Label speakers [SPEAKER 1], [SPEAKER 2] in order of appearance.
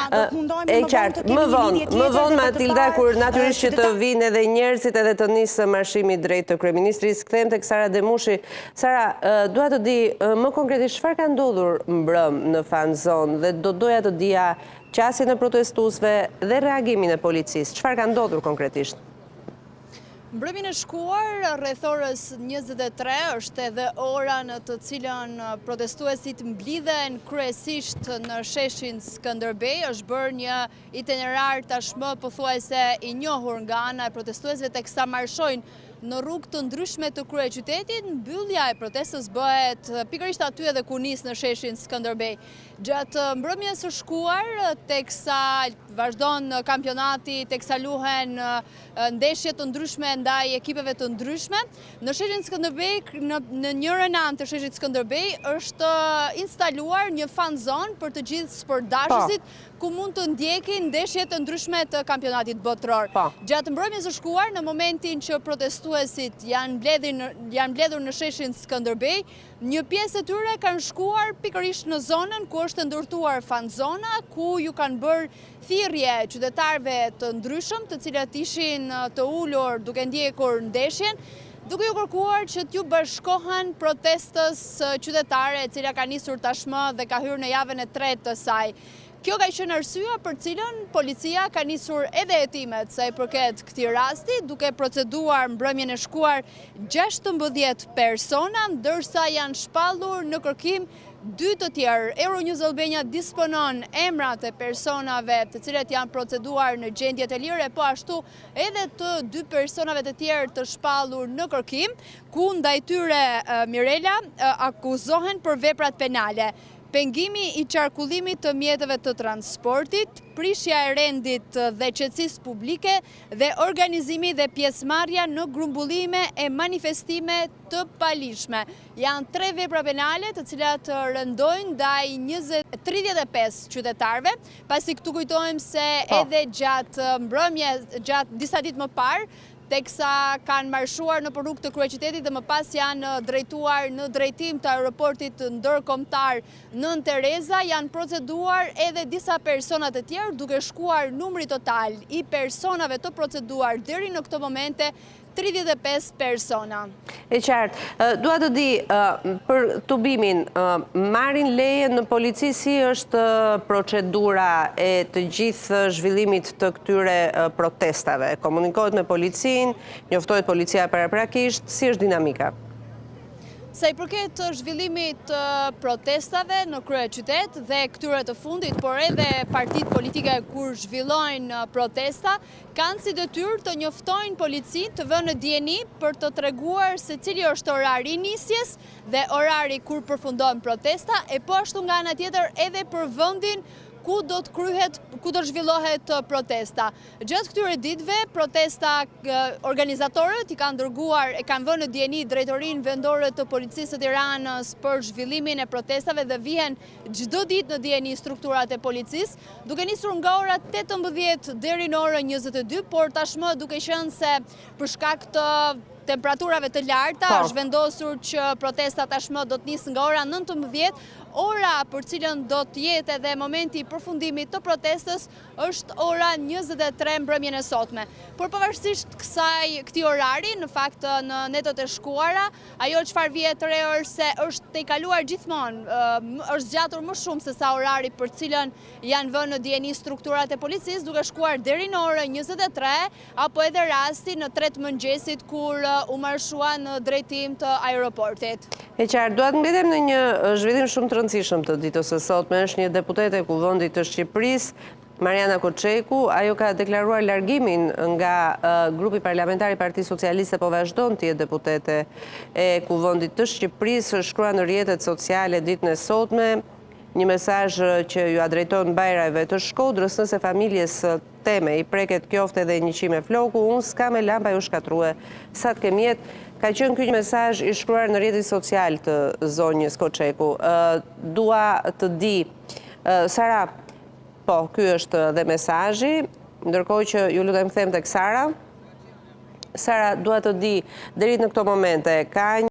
[SPEAKER 1] Do të mundohemi
[SPEAKER 2] E
[SPEAKER 1] më vonë të
[SPEAKER 2] qartë,
[SPEAKER 1] kemi
[SPEAKER 2] më
[SPEAKER 1] një
[SPEAKER 2] vonë,
[SPEAKER 1] lidhje
[SPEAKER 2] më
[SPEAKER 1] tjetër dhe
[SPEAKER 2] vonë
[SPEAKER 1] për të
[SPEAKER 2] Matilda,
[SPEAKER 1] parë
[SPEAKER 2] kur natyrisht që të
[SPEAKER 1] qytetarët.
[SPEAKER 2] vinë edhe njerëzit edhe të nisë marshimi drejt të kryeministrisë, kthehem tek Sara Demushi. Sara, dua të di më konkretisht çfarë ka ndodhur mbrëm në fan zone dhe do doja të dija qasjen e protestuesve dhe reagimin e policisë. Çfarë ka ndodhur konkretisht?
[SPEAKER 3] Mbrëmjen e shkuar, rreth orës 23, është edhe ora në të cilën protestuesit mblidhen kryesisht në sheshin Skënderbej, është bërë një itinerar tashmë pothuajse i njohur nga ana e protestuesve teksa marshojnë në rrugë të ndryshme të kryeqytetit, mbyllja e protestës bëhet pikërisht aty edhe ku nis në sheshin Skënderbej. Gjatë mbrëmjes së shkuar, teksa vazhdon kampionati, teksa luhen ndeshje të ndryshme ndaj ekipeve të ndryshme, në sheshin Skënderbej, në njërën anë të sheshit Skënderbej, është instaluar një fan zone për të gjithë sportdashësit,
[SPEAKER 2] po.
[SPEAKER 3] ku mund të ndjekin ndeshje të ndryshme të kampionatit botëror.
[SPEAKER 2] Po.
[SPEAKER 3] Gjatë mbrëmjes së shkuar, në momentin që protestuesit janë mbledhur në sheshin Skënderbej, Një pjesë e tyre kanë shkuar pikërisht në zonën ku është ndërtuar fanzona, ku ju kanë bërë thirrje qytetarëve të ndryshëm, të cilët ishin të ulur duke ndjekur ndeshjen, duke ju kërkuar që t'ju bashkohen protestës qytetare e cila ka nisur tashmë dhe ka hyrë në javën e tretë të saj. Kjo ka qenë arsyeja për cilën policia ka nisur edhe hetimet sa i përket këtij rasti, duke proceduar mbrëmjen e shkuar 16 persona, ndërsa janë shpallur në kërkim dy të tjerë. Euronews Albania disponon emrat e personave të cilët janë proceduar në gjendje të lirë, po ashtu edhe të dy personave të tjerë të shpallur në kërkim, ku ndaj tyre Mirela akuzohen për veprat penale. Pengimi i qarkullimit të mjeteve të transportit, prishja e rendit dhe qetësisë publike dhe organizimi dhe pjesëmarrja në grumbullime e manifestime të paligjshme. Janë tre vepra penale të cilat rëndojnë ndaj 35 qytetarëve, pasi këtu kujtojmë se
[SPEAKER 2] po.
[SPEAKER 3] edhe gjatë mbrëmje, gjatë disa ditë më parë, teksa kanë marshuar nëpër rrugë të kryeqytetit dhe më pas janë drejtuar në drejtim të aeroportit ndërkombëtar Nënë Tereza, janë proceduar edhe disa persona të tjerë, duke shkuar numri total i personave të proceduar deri në këto momente 35 persona.
[SPEAKER 2] E qartë. Dua të di, për tubimin, marrin leje në polici si është procedura e të gjithë zhvillimit të këtyre protestave? Komunikohet me policinë, njoftohet policia paraprakisht, si është dinamika?
[SPEAKER 3] Sa i përket zhvillimit të protestave në kryeqytet dhe këtyre të fundit, por edhe partitë politike kur zhvillojnë protesta, kanë si detyrë të njoftojnë policinë të vënë në dijeni për të treguar se cili është orari i nisjes dhe orari kur përfundon protesta, e po ashtu nga ana tjetër edhe për vendin ku do të kryhet, ku do të zhvillohet protesta. Gjatë këtyre ditëve, protesta organizatorët i kanë dërguar, e kanë vënë në dijeni drejtorinë vendore të policisë së Tiranës për zhvillimin e protestave dhe vihen çdo ditë në dijeni strukturat e policisë, duke nisur nga ora 18 deri në orën 22, por tashmë duke qenë se për shkak të temperaturave të larta,
[SPEAKER 2] Po.
[SPEAKER 3] është vendosur që protesta tashmë do të nisë nga ora 19, ora për cilën do të jetë edhe momenti i përfundimit të protestës është ora 23 mbrëmjen e sotme. Por pavarësisht kësaj këtij orari, në fakt në netët e shkuara, ajo çfarë vihet re është se është tejkaluar gjithmonë, është zgjatur më shumë se sa orari për cilën janë vënë në dijeni strukturat e policisë, duke shkuar deri në orën 23, apo edhe rasti në 3 të mëngjesit kur u marshua në drejtim të aeroportit.
[SPEAKER 2] E qartë, dua të mbetem në një zhvillim shumë të rëndësishëm të ditës së sotme, është një deputete e Kuvendit të Shqipërisë, Mariana Koçeku, ajo ka deklaruar largimin nga grupi parlamentar i Partisë Socialiste, po vazhdon të jetë deputete e Kuvendit të Shqipërisë, shkruan në rrjetet sociale ditën e sotme, një mesazh që jua drejton Bajrajve të Shkodrës, nëse familjes teme i preket qoftë edhe një qime floku, unë s'kam me lan pa ju shkatrrue sa të kem jetë, ka qenë ky një mesazh i shkruar në rrjetin social të zonjës Koçeku. Dua të di, Sara, po, ky është dhe mesazhi, ndërkohë që ju lutem kthehem tek Sara. Sara, dua të di, deri në këto momente, ka